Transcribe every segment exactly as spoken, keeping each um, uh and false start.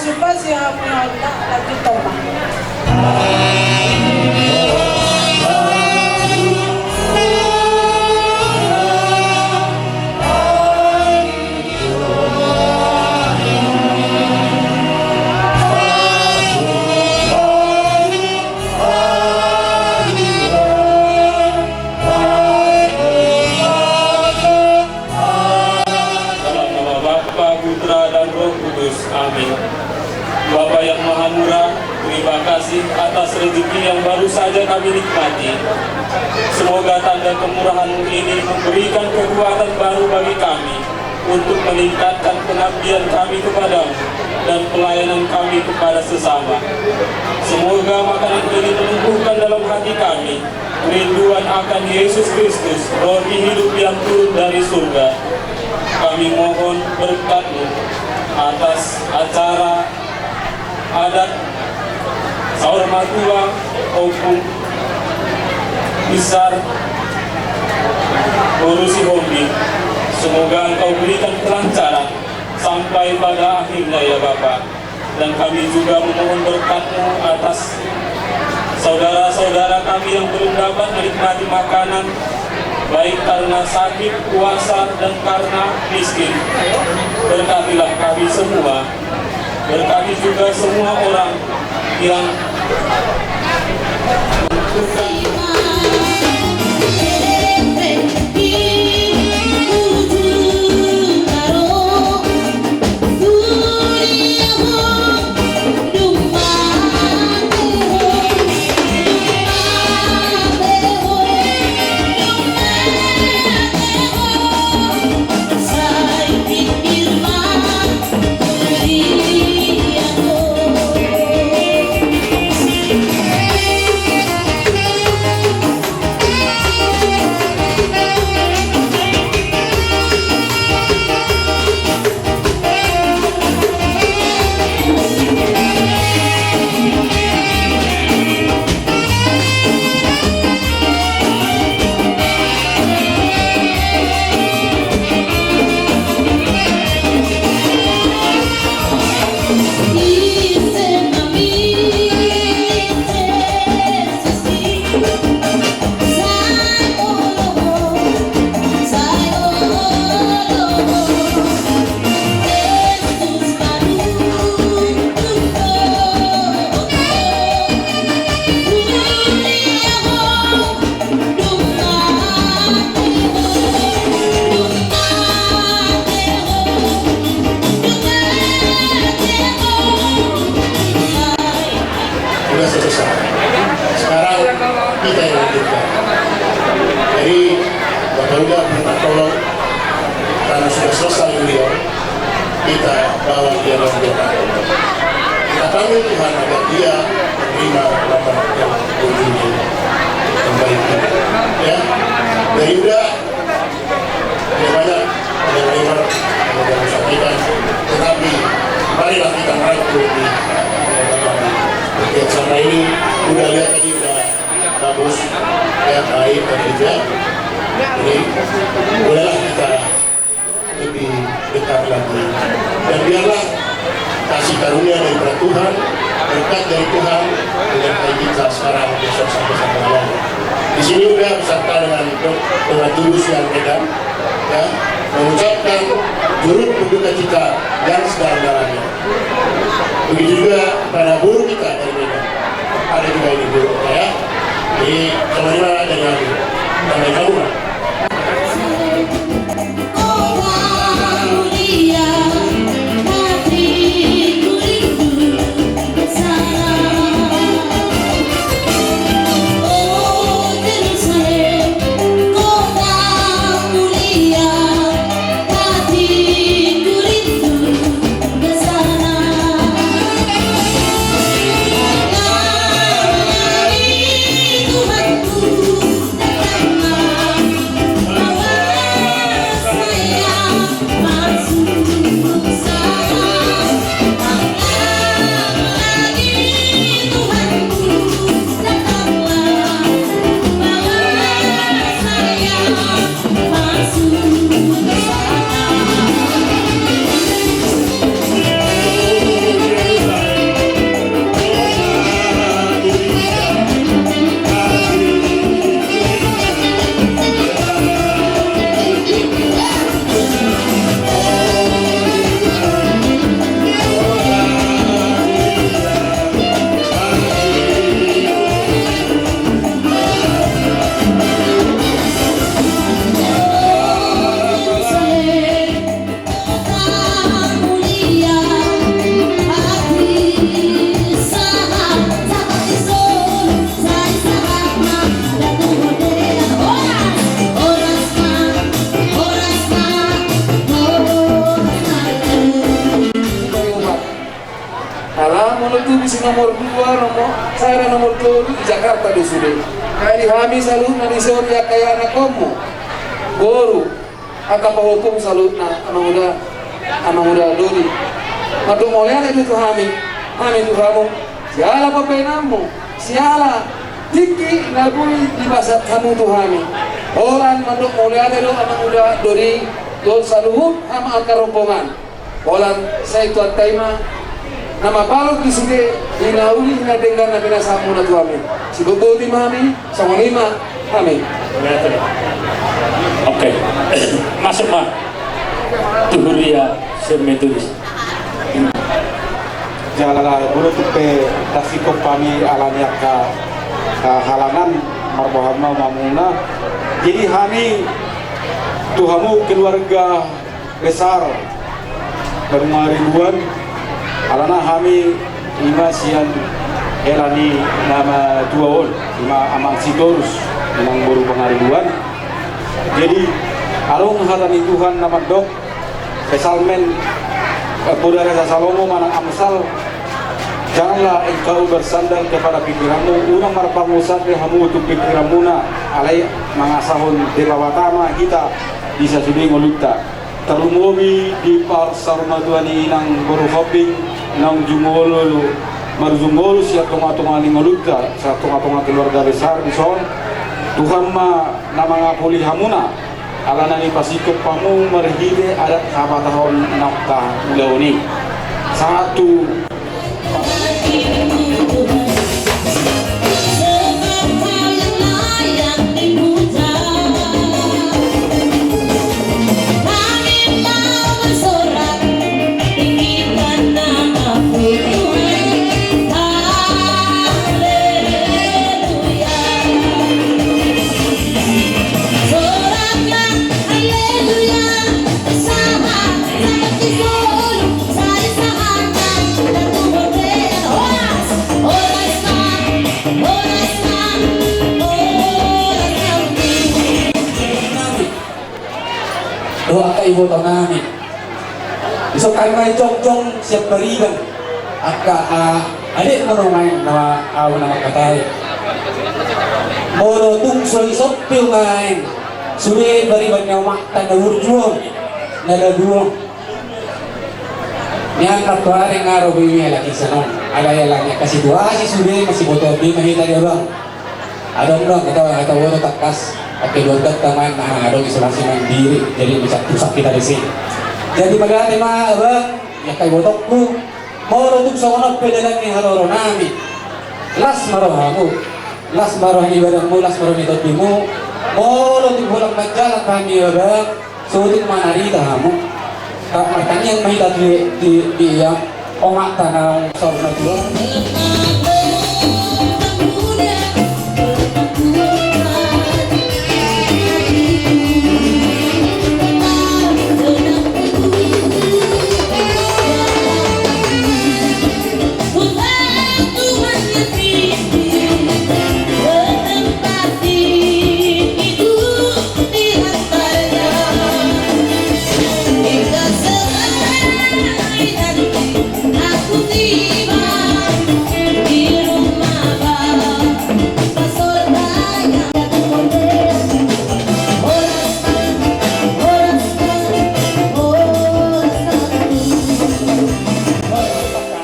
Supasu hamu, ya Allah, lagi toma. Dalam nama Bapa, Putra, dan Roh Kudus. Amin. Bapa yang Maha Murah, terima kasih atas rezeki yang baru saja kami nikmati. Semoga tanda kemurahan-Mu ini memberikan kekuatan baru bagi kami untuk meningkatkan pengabdian kami kepada-Mu dan pelayanan kami kepada sesama. Semoga makanan ini menumbuhkan dalam hati kami kerinduan akan Yesus Kristus, roti hidup yang turun dari surga. Kami mohon berkat-Mu atas acara adat Saur Matua Ompu Besar Boru Sihombing. Semoga Engkau berikan kelancaran sampai pada akhirnya, ya Bapa. Dan kami juga memohon berkat-Mu atas saudara-saudara kami yang belum dapat menikmati makanan, baik karena sakit, puasa, dan karena miskin. Berkatilah kami semua. Berkati juga semua orang yang Sudah selesai. Sekarang kita yang lanjutkan. Jadi, Bapak Uda minta tolong, karena sudah selesai beliau, kita bawa dia dalam doa. Kita panggil Tuhan agar dia menerima Bapak yang begitu yang baik ini. Ya, Bapak Uda, tidak banyak yang lebar yang mau kami sampaikan, tetapi marilah kita merangkul di, eh, Bapak. Seperti yang selama ini udah lihat tadi, udah bagus, ya, baik, dan juga. Jadi, bolehlah kita lebih dekat lagi. Dan biarlah kasih karunia daripada Tuhan, berkat dari Tuhan, dengan kita sekarang, besok, sampai, sampai lama. Di sini juga beserta dengan, dengan Tugus yang Medan, ya, mengucapkan turut berduka cita yang sedalam-dalamnya. Begitu juga kepada guru kita dari Medan. Ada juga ini guru kita, ya. Jadi, sama-sama dari kami. Sampai jumpa. Ala molo tubu si nomor dua, nomor sada, nomor tolu di Jakarta do sude. Jadi hami saluhutna dison di angka ianakhonmu, boru, angka pahompum saluhutna, amanguda, amanguda doli. Mandok mauliate do tu hami, hami tu hamu, siala pambahenanmu, siala tingki na boi dipasahat hamu tu hami. Holan mandok mauliate do amanguda doli, dohot saluhut hamu angka rombongan. Holan sai Tuhanta i ma na mapaluk di sude di na uli na denggan na pinasahatmuna tu hami. Sibogboti ma hami, songon i ma hami. Oke. Masuk ma tu huria Saint Methodist. Jala molo tung pe tarsingkop hami ala ni angka, ah, halangan, marboha ma hamuna. Jadi hami tu hamu keluarga besar Baru Pangaribuan, alana hami i ma sian hela ni na matua on, i ma Amang Sitorus, Amang boru Pangaribuan. Jadi adong hata ni Tuhan na mandok, Psalmen, eh, poda Raja Salomo manang Amsal, "Janganlah engkau bersandar kepada pikiranmu," unang marpangunsandean hamu tu pikiranmuna, alai mangasahon Debata ma hita di sasude ngolunta. Tarlumobi di parsarumatuan ni inang boru Hombing, naung jumolo, marujung ngolu sian tongatonga ni ngolunta, sian tongatonga keluarga besar dison. Tuhan ma na mangapuli hamuna, alana dipasingkop hamu marhite adat habatahon naung taulahon i. Sahat tu dohot angka ibotonami. Dison hami ma jongjong sian Pariban. Angka, ah, adek ma nuaeng na ahu na mangkatai. Molo tung so dison pe nuaeng sude Pariban ni omakta na burju on, na dabu on. Nian martuari nga ro be halak i sian on. Alai ala ni angka situasi sude masibotohon be ma hita di abang. Adong do hita, hita boto tangkas angka keluarganta nuaeng na adong isolasi mandiri, jadi masa rusak hita disi. Jadi mauliate ma abang, angka ibotongku, molo tung songon on pe dalan ni haloronami, las ma rohamu, las ma roha ni badanmu, las ma roha ni tondimu. Molo tung holan manjalang hami abang, sotik ma na hita hamu. Martangiang ma hita tu, tu, tu ia, omakta naung saur matua.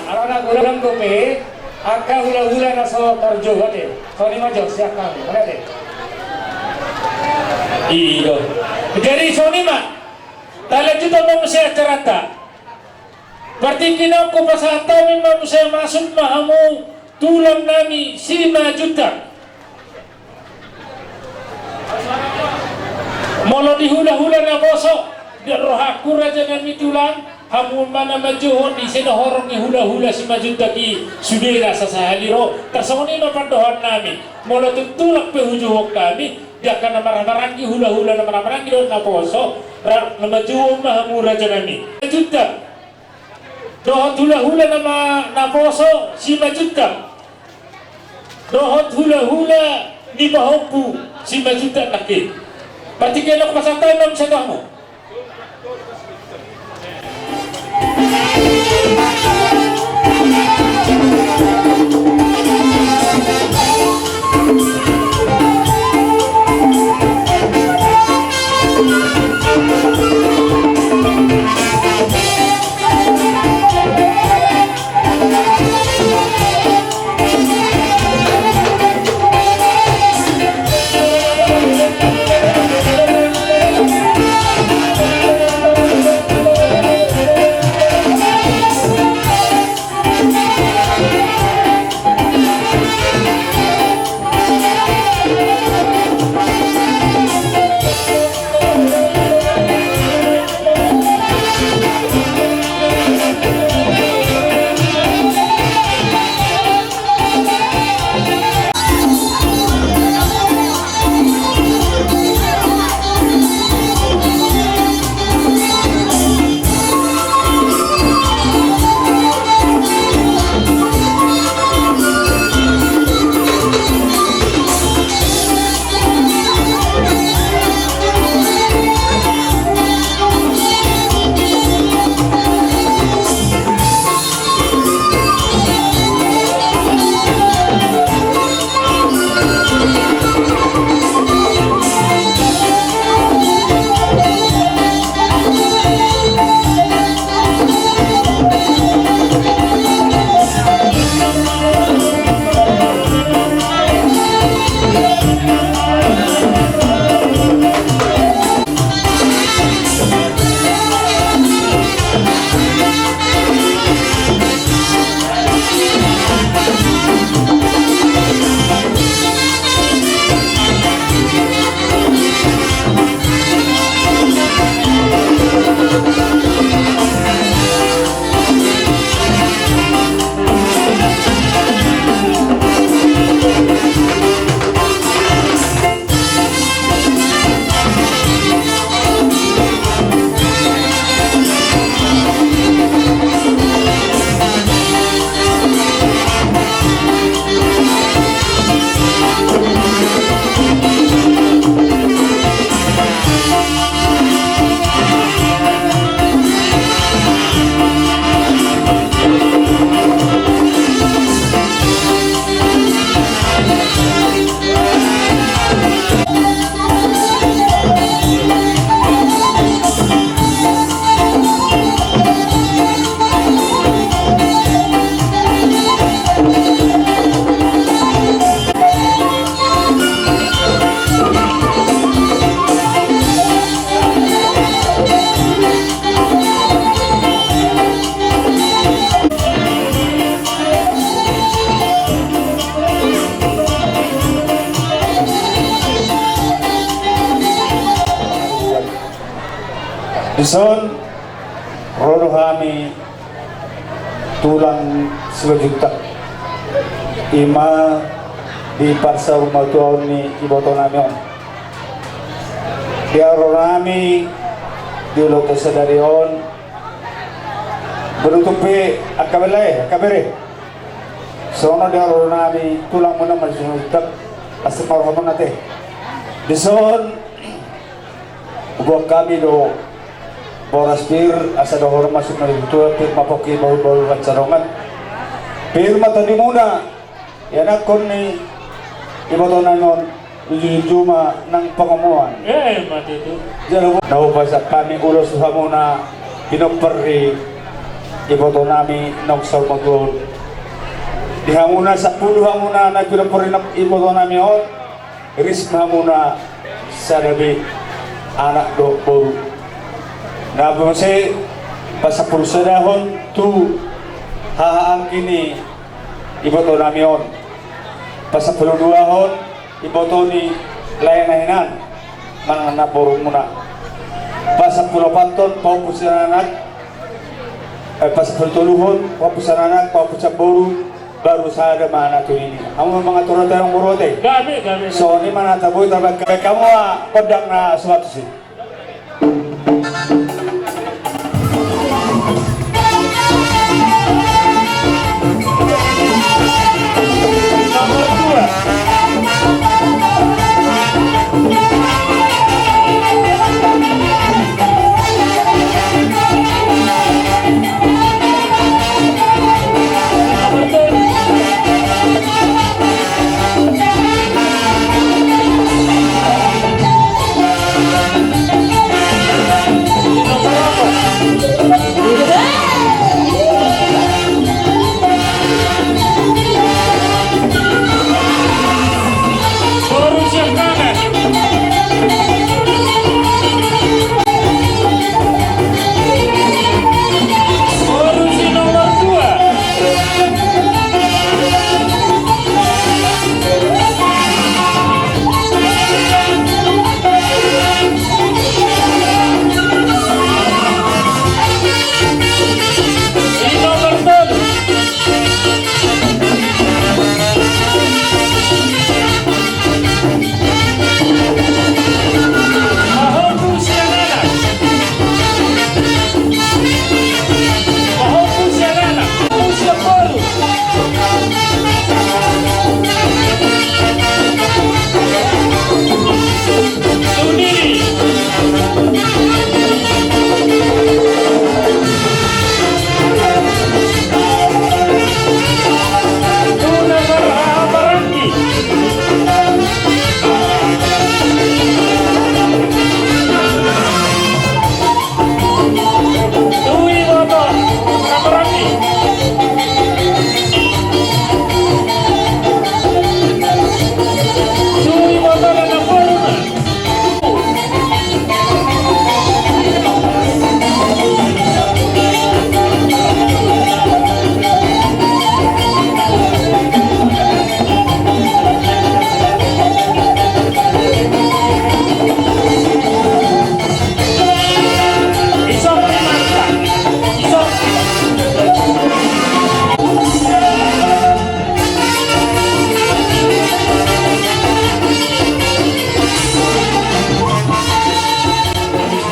Alana godang dope angka hulahula na so tarjou ate. Songon i ma jo sian hami, ate. Iyo. Jadi songon i ma. Talanjut ma muse acaranta. Partingkian on hupasahat hami ma muse, masuk ma hamu tulang nami Simanjuntak. Molo di hulahula naposo, di rohangku raja nami tulang, hamu ma na manjouhon ise na horong ni hulahula Simanjuntak i, sudena sasahali ro. Tarsongon i ma pandohan nami. Molo tung tulang pe hujouhon hami, di angka na marhahamaranggi, hulahula na marhahamaranggi dohot naposo, ra-, na manjouhon ma hamu raja nami. Simanjuntak. Dohot hulahula na ma-, naposo Simanjuntak. Dohot hulahula ni pahompu Simanjuntak nangkin. Partingkian on hupasahat hami ma muse tu hamu. Dison ro do hami tulang Simanjuntak, i ma di parsaurmatuaon ni ibotonami on. Di haroro nami di ulaonta sadari on, beruntung pe angka bere, angka bere. Songon on di haroro nami tulangmuna Simanjuntak, asa ma rohamuna ate. Dison huboan hami do boras pir, asa dohonon ma sian na tua, pir ma pongki, bahul-bahul pansalongan. Pir ma tondimuna, ianakhon ni ibotonami on, unjung-unjung ma nang pangomoan. Eh, mate tu. Jala na hupasahat hami ulos tu hamuna pinompar ni ibotonami naung saurmatua on. Di hamuna sampulu hamuna na pinompar ni ibotonami on, ris ma hamuna sada be anak dohot boru. Na muse pasampulu sadahon tu haha anggi ni ibotonami on. Pasampulu duahon iboto ni lae na hinan manang na borumuna. Pasampulu opathon pahompu sian anak, eh, pasampulu toluhon pahompu sian anak, pahompu sian boru, baru sada ma na tu nini. Hamu ma mangatur ate, amang boru ate. Gabe, gabe. Songon i ma na taboi, tabaen hamu ma gondang na so matusi.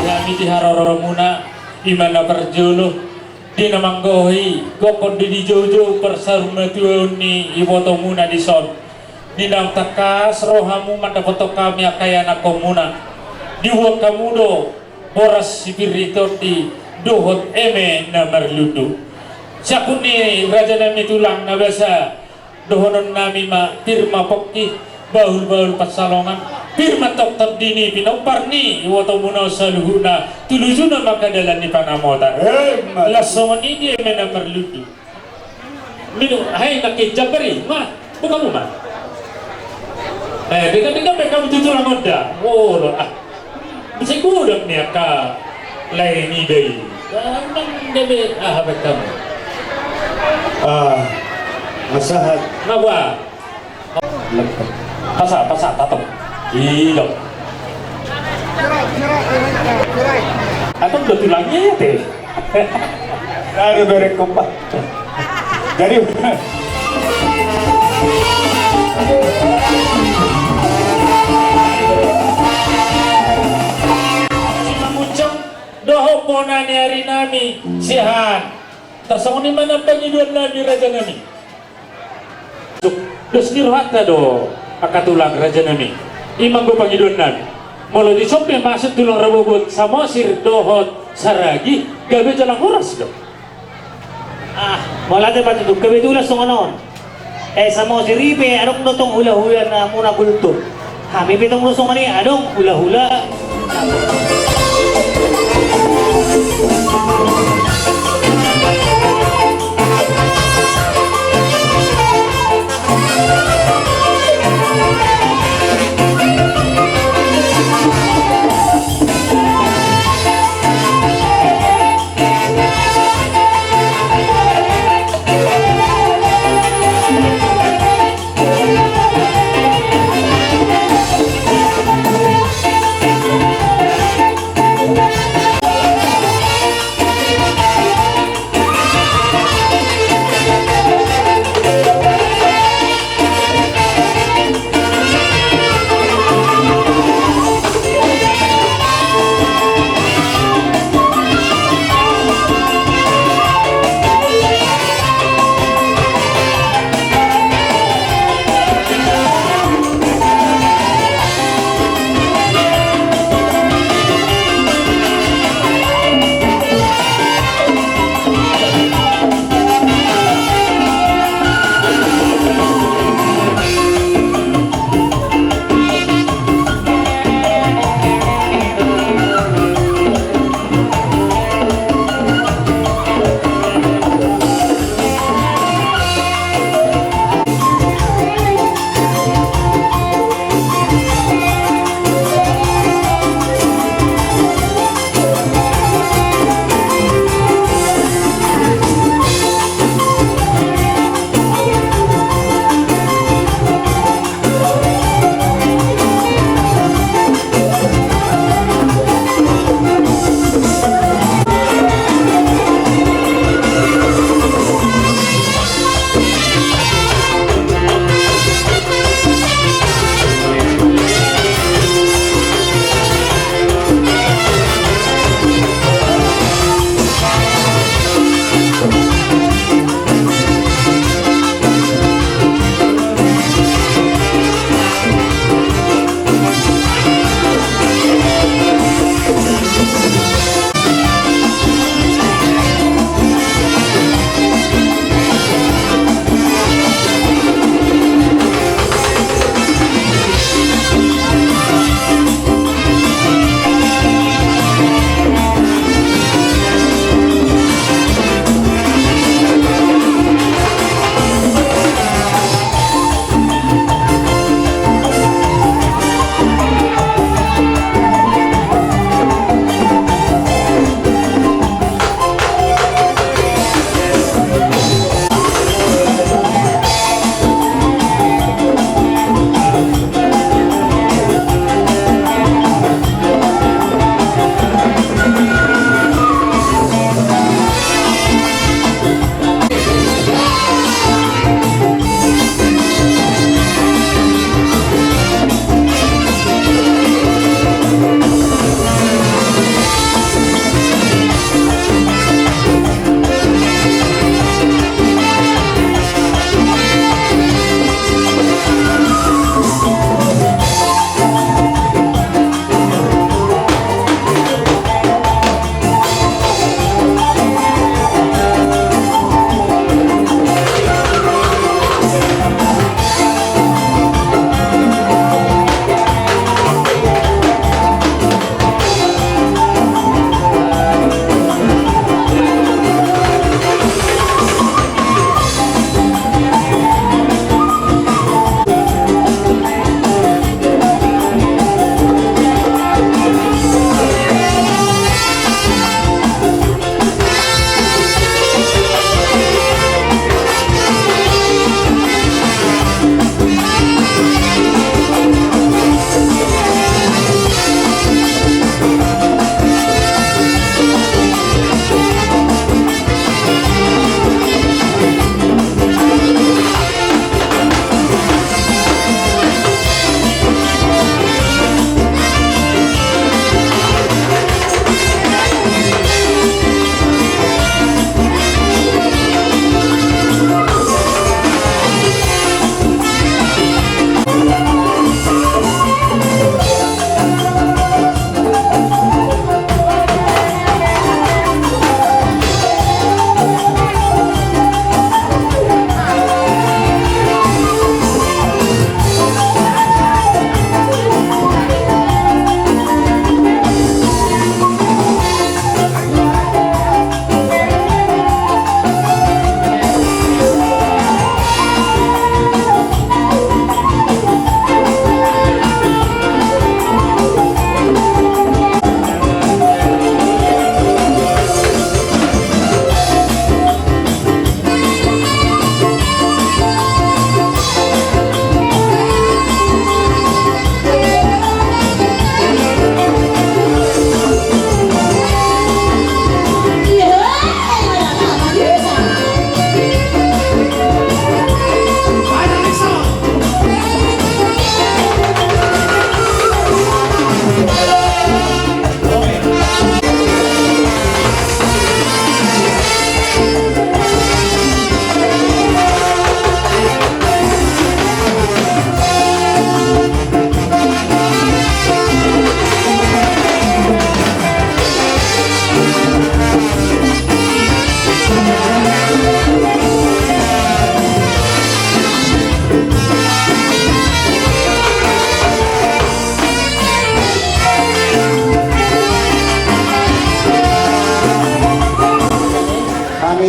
Hami di haroromuna, i ma na parjolo, di na manggohi gokhon di dijou-jou parsaurmatuaon ni ibotomuna dison. Di naung tangkas rohamu mandapothon hami angka ianakhonmuna, diboan hamu do boras sipir ni tondi dohot eme na marlundu. Siangkup ni raja nami tulang, na biasa dohonon nami ma, pir ma pongki, bahul-bahul pansalongan, pir ma tongtong di ni pinompar ni ibotomuna on saluhutna, tu lujuna ma angka dalan ni pangamotan. Eh, ma- Las songon i di eme na marlundu. Minum, hai, nangkin jambar i ma, buka mu ma. Eh, denggan-denggan pe hamu tu tulang on da. Oh, lo, ah. Bisa gudang ni angka lae ni da i. Gampang da be, ah, apa kamu? Ah, masahat. Ngapa? Pasa, pasa, tatap. Idok. Atau udah tulangnya ya teh. Aduh, beres kompak. Jadi Simanguncang dohot bona ni ari nami sian. Tarsongon i ma na pangidoan nami raja nami. Dos ni rohanta do angka tulang raja nami. I ma anggo pangidoan nami. Molo dison pe masuk tulang Raubobot Samosir dohot Saragi gabe jala horas do. Ah, mauliate patuduhon, kebetulan songon on. Eh, Samosir i pe adong do tong hulahula na muna kultur. Hami pe tong do songon i adong hulahula.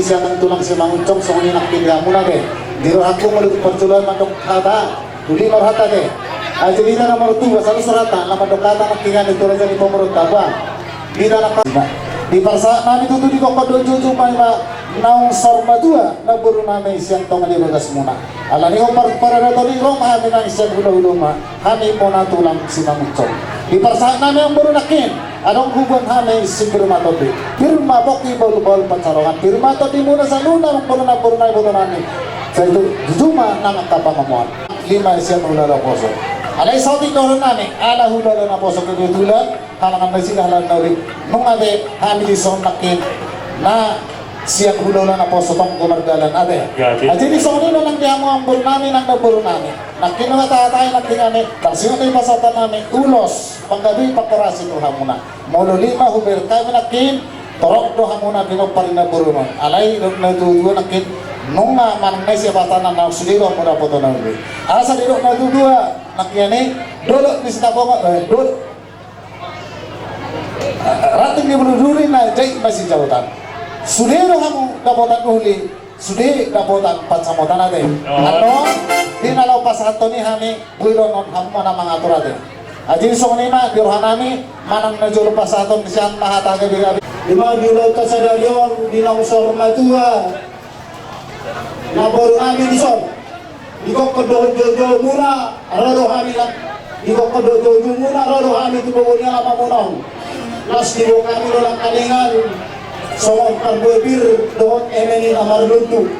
Sian tulang Simangunsong songon i nangkin di hamuna be. Di rohangku molo tu parjolo mandok hata, uli ma rohanta be. Ai jadi na martubu salus rohanta na mandok hata nangkin di toraja ni pamoruonta ba. Di pasahat nami tutu di gokhon dohot jujur ma naung saur matua namboru nami sian tonga ni bagasmuna. Alani i hombar paradaton i ro ma hami nang sian hulahulamuna, hami bona tulang Simangunsong. Di pasahat nami namboru nangkin, adong huboan hami si pir ma tondi, pir ma pongki bahulbahul pansalongan, pir ma tondimuna saluhutna namboru namboru na iboto nami. Sai tu jujur ma nang angka pangomoan. Lima sian hulahula naposo. Alai saotik dohonon nami ala hulahula naposo kebetulan. Halangan nasida halak na uli. Nunga be hami dison nangkin na sian hulahula naposo tong mardalan ate. Jadi songon i do nang di hamu namboru nami nang namboru nami. Nangkin nunga tahatai nangkin nami tarsingot i pasahaton nami ulos panggabean pangkorasi tu hamuna. Molo lima hubereng hami nangkin torop do hamuna pinompar ni namboru on. Alai dok na tuatua nangkin nunga manang na isi pasahaton na sude do hamu dapotan na uli. Asa didok na tuatua nangkin i dolok ni Sitapongan, dolok ranting ni bulu duri na jait ma sijaotan. Sude do hamu dapotan uli, sude dapotan pansamotan ate. Annon di na laho pasahathon i hami boi do annon hamu ma na mangatur ate. Jadi songon i ma di roha nami manang na jolo pasahathon sian ma hata gabegabe. Ima di ulaonta sadari on di naung saur matua namboru nami dison. Di gokhon dohot joujou muna ro do hami na, di gokhon dohot joujou muna ro do hami tu bobo ni alaman muna on. Las diboan hami do nangkaningan songon parbue pir dohot eme ni na marlundu.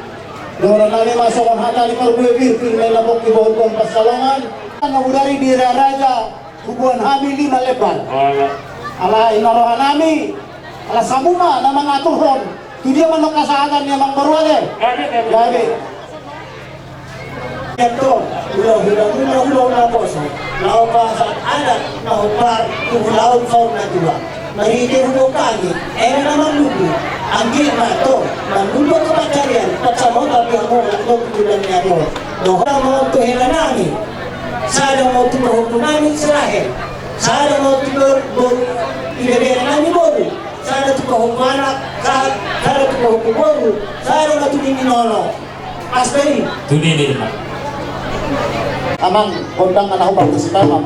Dohonon nami ma songon hata ni parbue pir, pir ma i na pongki bahulbahul pansalongan. Nang bodari di raja huboan hami lima lembar. Ala i na roha nami ala hamu ma na mangaturhon. Tu dia ma annon hasahatan ni amangboru ate? Gabe. Ia tong hulahula muna, hulahula naposo, laho pasahat adat na hombar tu ulaon saur matua. Marhite huboan hami eme na marlundu. Anggiat ma tong marlundu angka pansarian pansamotan di hamu na tu ulaon ni ari on. Dohot ma on tu hela nami, sada ma on tu pahompu nami si Rahel, sada ma on tu boru, boru, ibebere nami boru, sada tu pahompu anak, sa-, sada tu pahompu boru, sada ma tu nini nono. Asta i. Tu nini ma. Amang, gondang anak upak tu si Amang.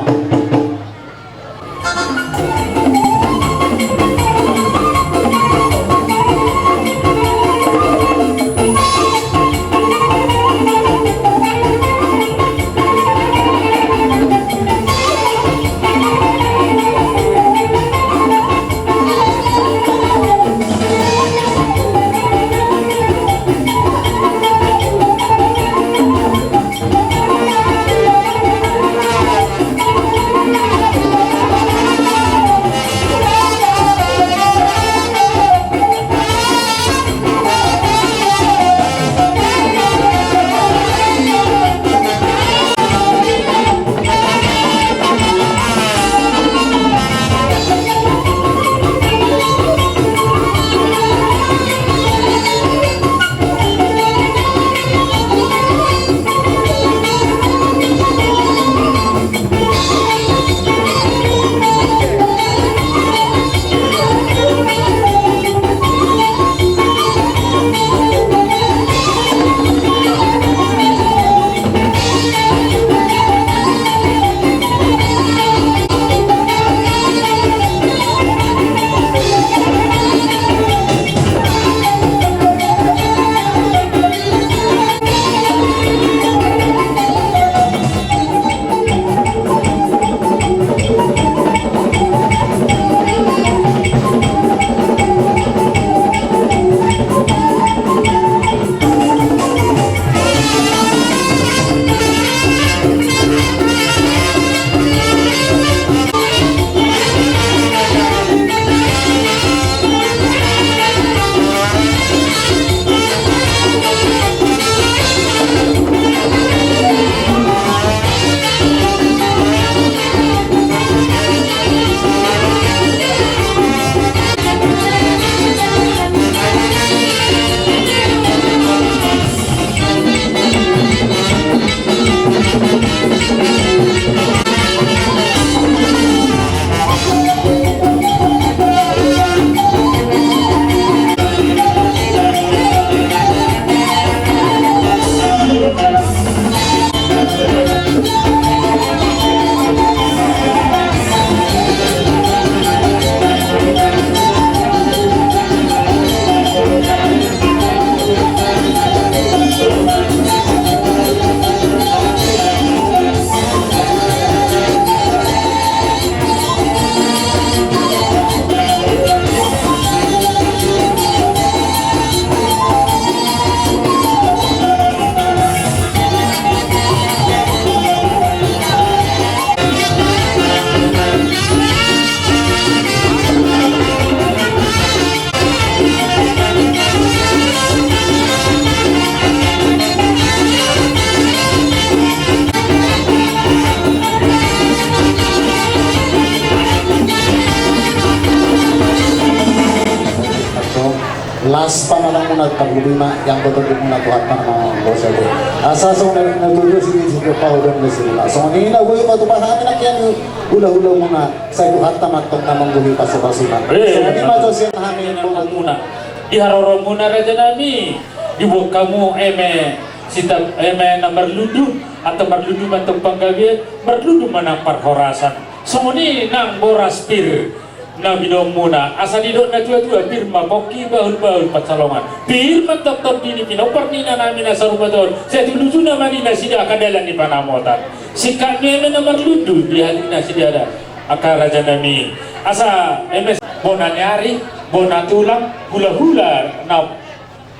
As pamanang muna, parlobina ianggo tondimuna Tuhanta na manggohi. Asa songon na tutu si si pahodan na sirina. Songon i na boi ma tu pasangan na kian hula-hula muna, sai Tuhanta mantong na manggohi pasu-pasuna. Eh, songon i ma to sian hami muna. Di haroro muna raja nami, dibuat hamu eme sita, eme na marlundu, atau marlundu mantong panggabean, marlundu ma nang parhorasan. Songon i nang boras pir. Na binoan muna, asa didok na tua-tua, pir ma pongki, bahul-bahul pansalongan. Pir ma tongtong di ni pinompar ni inanami na sarupa on, sai tu lujuna ma di nasida angka dalan ni panamotan. Singkat ni eme na marlundu di hali nasida da, angka raja nami. Asa eme bona ni ari, bona tulang, hula-hula na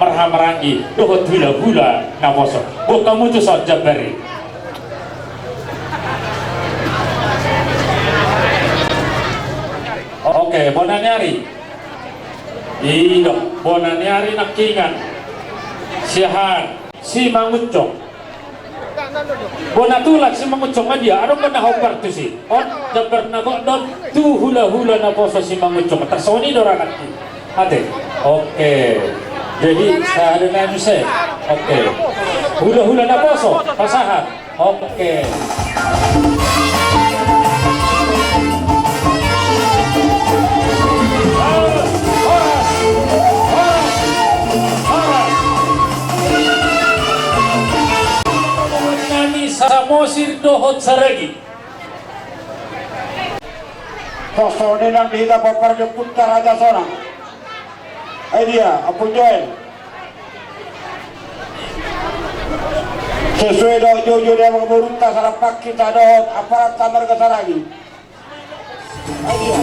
marhahamaranggi dohot hula-hula naposo. Buat hamu tu son jambar i. Oke, bona ni ari. I do, bona ni ari nangkiningan. Siahaan, Simangunsong. Bona tulang Simangunsong ma dia, adong bona hombar tusi. On, jambar na godang tu hula-hula naposo Simangunsong. Tarsongon i do ra nangkin. Ate. Oke. Jadi, sada na muse. Oke. Hula-hula naposo, pasahat. Oke. Nami Samosir dohot Saragi. Songon i nang di hita pomparan ni ompunta Raja Sonang. Ai dia, Ompung Joel. Sesuai dohot joujou ni amangborunta, sarampang hita dohot aparanta marga Saragi. Ai dia.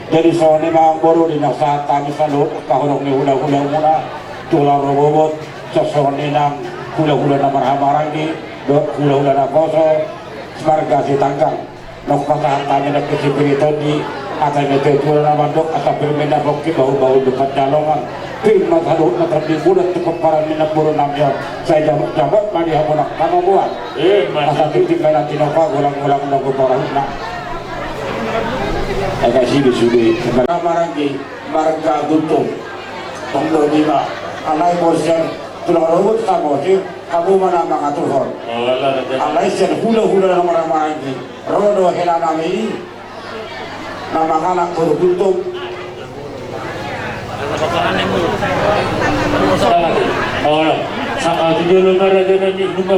Jadi songon i ma amang boru, di na sahat hami saluhut angka holong ni hula-hula muna, tulang rorobot, songon i nang hula-hula na marhahamaranggi dohot hula-hula naposo, marga Sitanggang. Nunga pasahat hami nang tu si Piri Tondi, hata ni natuatua na mandok, asa pir ma inna pongki, bahul-bahul do panjalongan, pir ma saluhutna tondi bulan tu pomparan ni namboru nami on, sai jamot-jamot ma di hamu nang hamagoan. Asa tingting ma inna tinopa, golang-golang nang gopa rahutna. Asa sude-sude, marhahamaranggi, marga Guntung. Tong do niba, alai molo sian tulang rorobot Samosir, hamu ma na mangaturhon. Alai sian hula-hula na marhahamaranggi, ro do hela nami i na mangalap boru Guntung.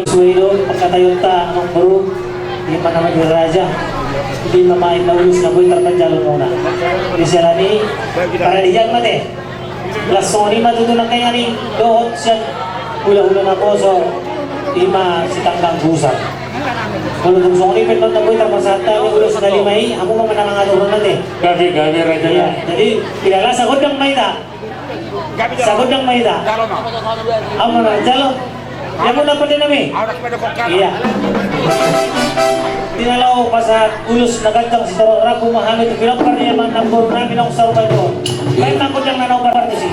Suai do pangkataionta amang boru, i ma na mandok raja, i ma, i ma ulos na boi tarpanjalo muna. Di siala ni i, paradian ma te. Las songon i ma tutu nangkaningan i dohot sian hula-hula naposo, i ma Sitanggang Gusar. Molo tung songon i pe annon na boi tarpasahat hami ulos na lima i, hamu ma na mangaturhon ate. Gabe, gabe raja. Jadi, pidala sagondang ma hita. Sagondang ma hita. Hamu na manjalo. Ia muna pande nami. Ia. Di na laho pasahat ulos na ganjang sitorop rambu ma hami tu pinompar ni amang namboru nami naung saur matua on. Baen ma gondang na naung parpartusi.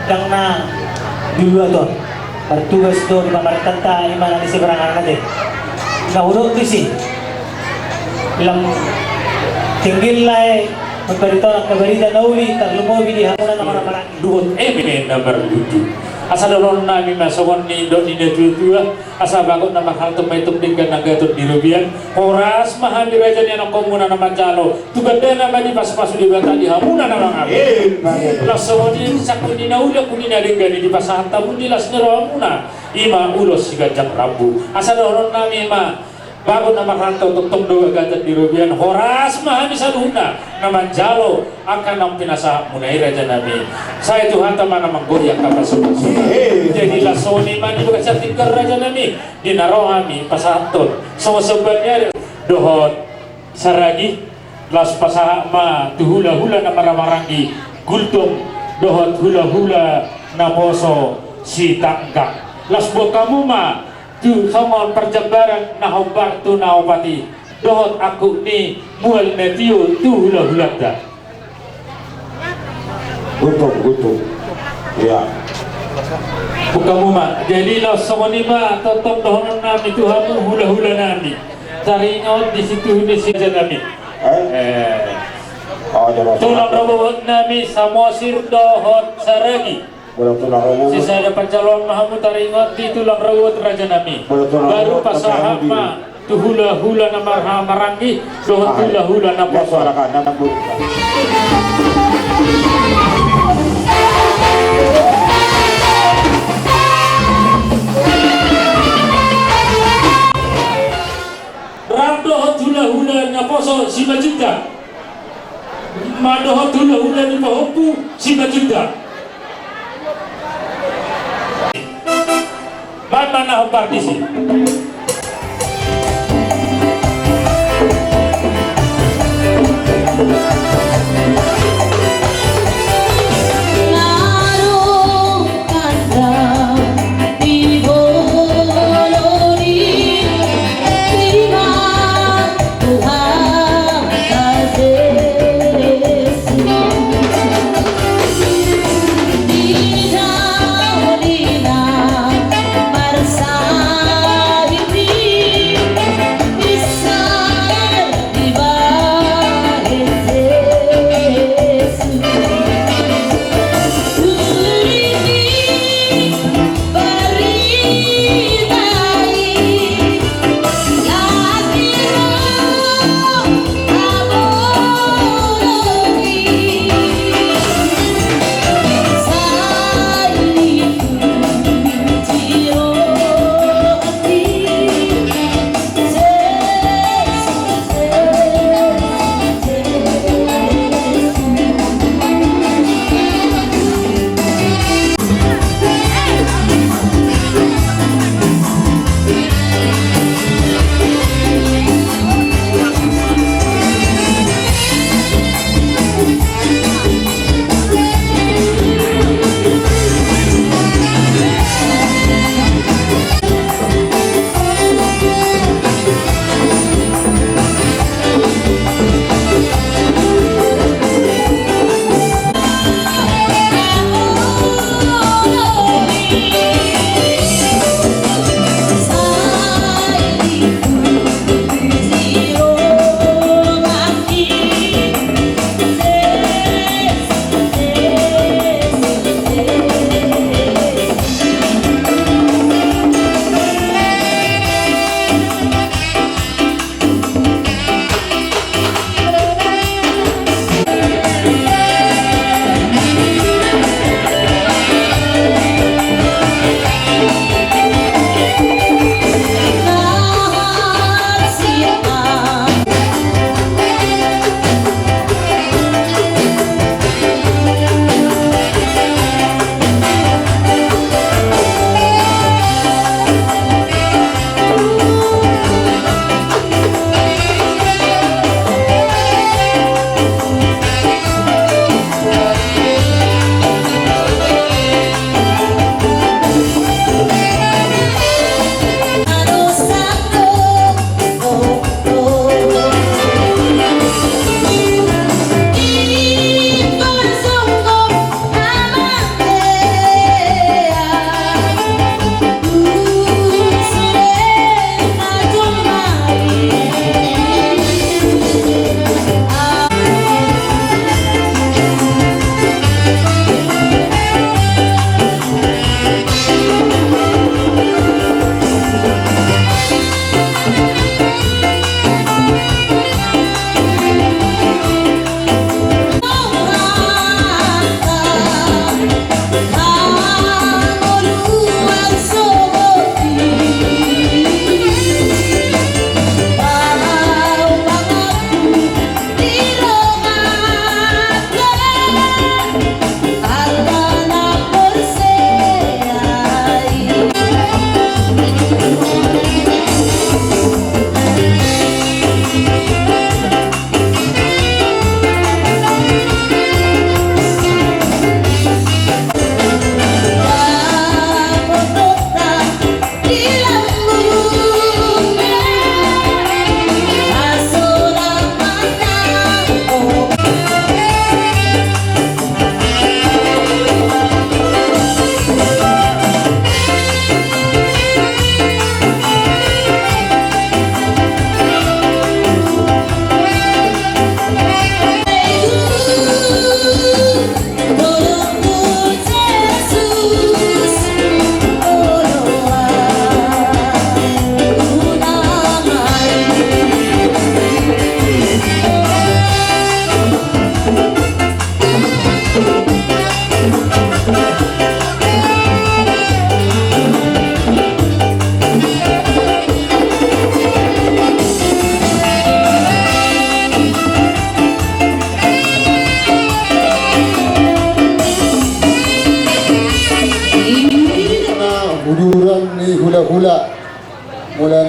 Ndang na di luat on. Martugas do di pamarentanta, i ma na di seberang an ate. Na hudok disi. Lam tinggil lae, mambaritahon angka barita na uli, tarlumobi di hamuna na marhahamaranggi. Dohot eme na marujung. Asa dohonon nami ma songon nidok ni natuatua, asa bagot na marhalto ma i tong denggan na gatot di robean. Horas ma hami raja ni anakkonmuna na manjalo, tu gandana ma dipasupasu Debata di hamuna na mangapuli. Laos songon i sangkut ni na uli, angkup ni na denggan i dipasahat hamu di las ni rohamuna, i ma ulos siganjang rambu. Asa dohonon nami ma, bagot na marhalto tongtong do gatot di robean, horas ma hami saluhutna na manjalo angka naung pinasahatmuna i raja nami. Sai Tuhanta ma na manggohi angka pasupasu. Jadi laos songon i ma di bagasan tingki on raja nami, di na ro hami pasahathon songon somba ni ari dohot saragi. Laos pasahat ma tu hulahula na marhahamaranggi, gultom dohot hulahula naposo sitanggang. Laos boan hamu ma tu songon parjambaran na hombar tu na opat i, dohot angkup ni mual na tio tu hulahulanta. Gultom, gultom. Ia. Boan hamu ma. Jadi laos songon i ma tongtong dohonon nami tu hamu hulahula nami. Taringot di situhu ni si raja nami. Eh? Eh. Oh, dia mau tulang rorobot nami Samosir dohot Saragi. Molo tulang rorobot. Sisada panjaloan ma hamu taringot di tulang rorobot raja nami. Molo tulang rorobot, baru pasahat ma tu hulahula na marhahamaranggi dohot hulahula naposo. Rap dohot hulahula naposo Simanjuntak. Ma dohot hulahula ni pahompu Simanjuntak. Baen ma na hombar disi.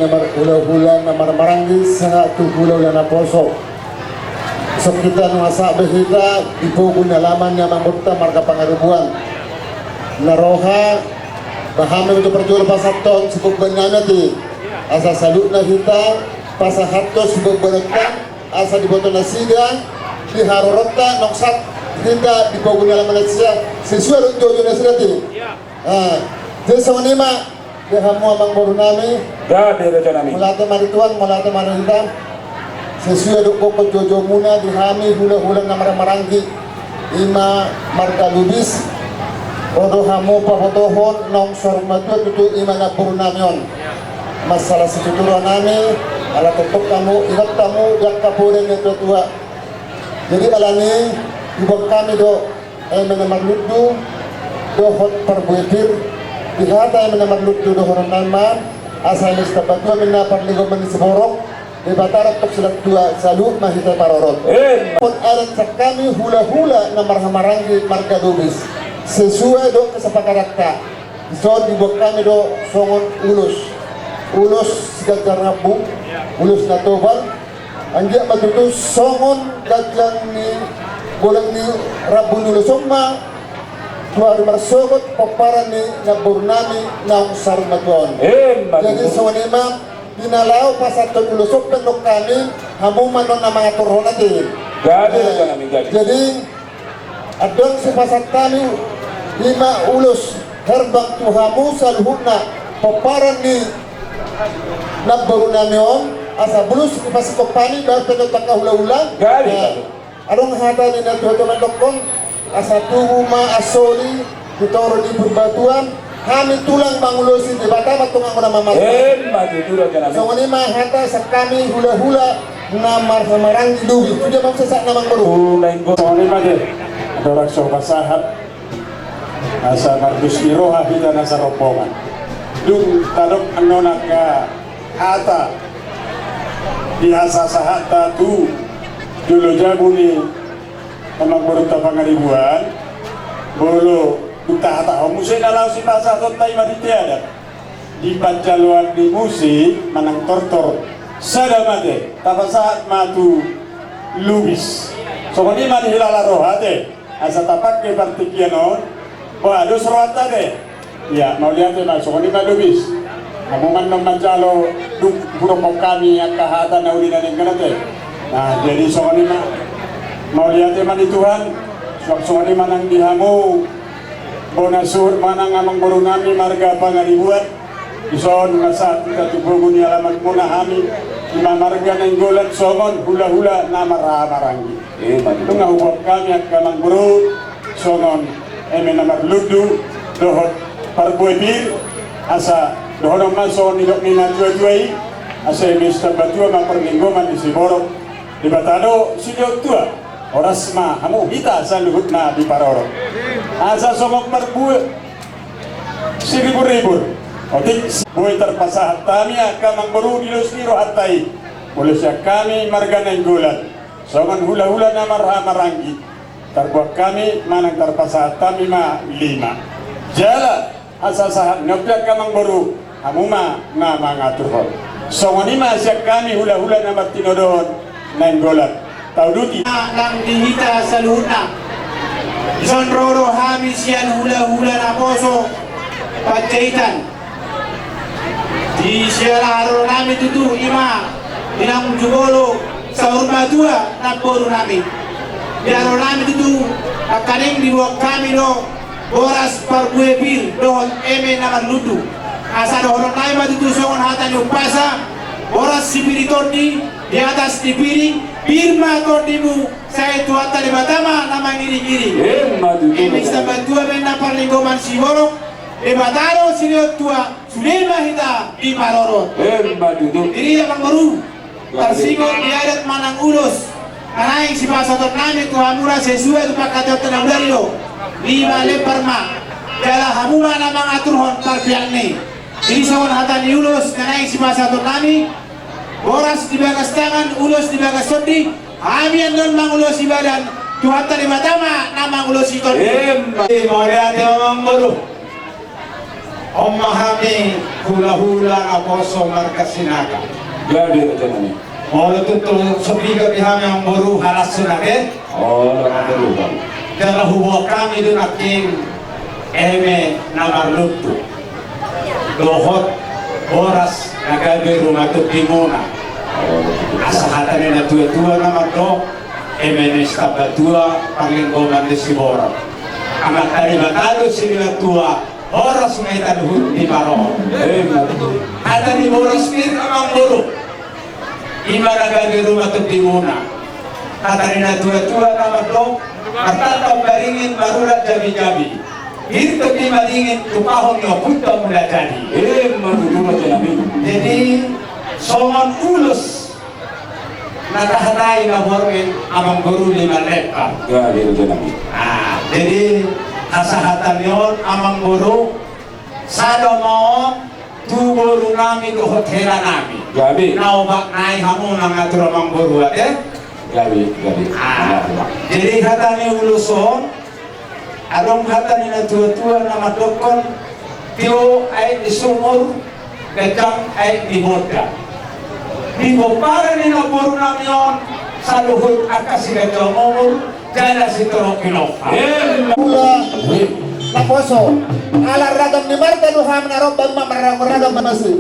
Hulahula na marhahamaranggi sahat tu hulahula na poso. Songon hita nunga sahat be hita di pogu ni alaman ni amangborunta marga Pangaribuan. Na roha, ba hami ma jo parjolo pasahathon siboan-boan nami ate. Asa saluhutna hita pasahathon siboan-boan nami, asa diboto nasida, di haroronta naung sahat hita di pogu ni alaman nasida, sesuai dohot joujou nasida ate. Ah, jadi songon i ma di hamu amangboru nami. Gabe raja nami. Mauliate ma di Tuhan, mauliate ma di hita. Sesuai dohot gokhon joujoumuna di hami hulahula na marhahamaranggi, i ma marga Lubis. Ro do hamu pabotohon naung saur matua tutu i ma namboru nami on. Masalah situtu roha nami, ala tongtong hamu ingot hamu di angka poda ni natuatua. Jadi alani i, diboan hami do eme na marlundu dohot parbue pir. Di hata eme na marlundu dohonon nami ma, asa eme Sitambatua ma na parlinggoman ni siborok, Debata dohot silatua, saluhut ma hita diparorot. Amen. Dohot adat sian hami hulahula na marhahamaranggi marga Lubis, sesuai dohot kesepakaranta, dison diboan hami do songon ulos. Ulos siganjang rambu, ulos na tobal. Anggiat ma tutu songon ganjang ni bolon ni rambu ni ulos on ma tu ari marsogot pomparan ni namboru nami naung saur matua on. Emma tutu. Jadi songon i ma, di na laho pasahathon ulos on pe annon hami, hamu ma annon na mangaturhon ate. Gabe, eh, raja nami, gabe. Jadi, adong sipasahat hami, i ma ulos herbang tu hamu saluhutna pomparan ni namboru nami on, asa bulus dipasingkop hami, baru pe annon tu angka hulahula. Gabe. Eh, adong hata ni natuatua mandokhon, asa tubu ma asoli di toru ni Purbatua, hami tulang mangulosi, Debata ma tonga-tonga na mamasa. Emma tutu raja nami. Songon i ma hata sian hami hulahula na marhahamaranggi Lubis. Tu dia ma sahat na amangboru. Tu na inggo. Songon i ma ate, dorang so pasahat. Asa mardos ni roha hita na sarombongan. Dung tadok annon angka hata di hasahata tu jolo jabu ni amangborunta Pangaribuan, molo dung tahatahon muse na laho sipasahatonta i ma di adat, di panjaloan ni musik manang tortor, sada ma ate, tapasahat ma tu Lubis. Songon i ma dihilala roha ate, asa tapangke partingkian on, boha dos rohanta ate. Ia, mauliate ma, songon i ma Lubis. Hamu ma annon manjalo, dung hudokhon hami angka hata na uli na denggan ate. Nah, jadi songon i ma. Mauliate ma di Tuhan, suang songon i ma nang di hamu bona suhut manang amangboru nami marga Pangaribuan. Dison nunga sahat hita tu pogu ni alamanmuna hami, i ma marga Nainggolan songon hulahula na marhahamaranggi. Emma tutu. Nunga huboan hami angka amangboru songon eme na marlundu dohot parbue pir, asa dohonon ma songon nidok ni natuatua i, asa eme Sitambatua ma parlinggoman ni siborok, Debata do silehon tua, horas ma hamu hita saluhutna diparorot. Asa songon parbue siriburribur. Otik, boi tarpasahat hami angka amangboru di ulos ni rohanta i, molo sian hami marga Nainggolan songon hulahula na marhahamaranggi, tarboan hami manang tarpasahat hami ma lima. Jala hasasahat ni on pe angka amangboru, hamu ma na mangaturhon. Songon i ma sian hami hulahula na martinodohon Nainggolan. Tauduti. Nang di hita saluhutna. Dison ro do hami sian hulahula naposo Panjaitan. Di siala haroro nami tutu i ma di naung jumolo saur matua namboru nami. Di haroro nami tutu nangkaning diboan hami do boras parbue pir dohot eme na marlundu. Asa dohonon nami ma tutu songon hata ni umpasa, boras sipir i tondi di atas ni piring, pir ma tondimu, sai Tuhanta Debata ma na mangiringiring. Emma tutu. Eme Sitambatua ma na parlinggoman siborok, Debata do silehon tua, sude ma hita diparorot. Emma tutu. Jadi amangboru, tarsingot di adat manang ulos na naeng sipasahaton nami tu hamuna sesuai tu pangkataion na mudari do. Lima lembar ma. Jala hamu ma na mangaturhon parpeakna i. Jadi songon hata ni ulos na naeng sipasahaton nami, boras di bagas tangan, ulos di bagas tondi, hami annon mangulosi badan, Tuhanta Debata ma na mangulosi tondi. Emma. Mauliate ma amangboru. On ma hami hulahula naposo marga Sinaga. Gabe raja nami. Molo tutu so piga di hami amangboru, halashon ate. Olo amangboru. Jala huboan hami do nangkin eme na marlundu dohot boras na gabe ruma tondimuna. Asa hata ni natuatua na mandok, eme ni sitamba tua, parlinggoman ni siborok. Amanta Debata do silehon tua, horas ma hita luhut diparohon. Hata ni boras pir amangboru, i ma na gabe ruma tondimuna. Hata ni natuatua na mandok, martandang baringin marurat jabijabi. Pir tondi madingin tupahon ni ompunta Mulajadi. Emma tutu raja nami. Jadi songon ulos na tahatai na borngin amangboru lima lembar. Gabe raja nami. Ah, jadi hasahatan ni on amangboru, sada ma on tu boru nami dohot hela nami. Gabe. Na opat nai hamu mangatur amangboru ate. Gabe, gabe. Ah, jadi hata ni ulos on, adong hata ni natuatua na mandokkon, tio aek ni sumur, ganjang aek ni bonda. Di pomparan ni namboru nami on, saluhut angka siganjang umur, jala sitorop ni lompa. Mula naposo, ala ragam ni marga do hami na ro, ba ma marragam-ragam manasi.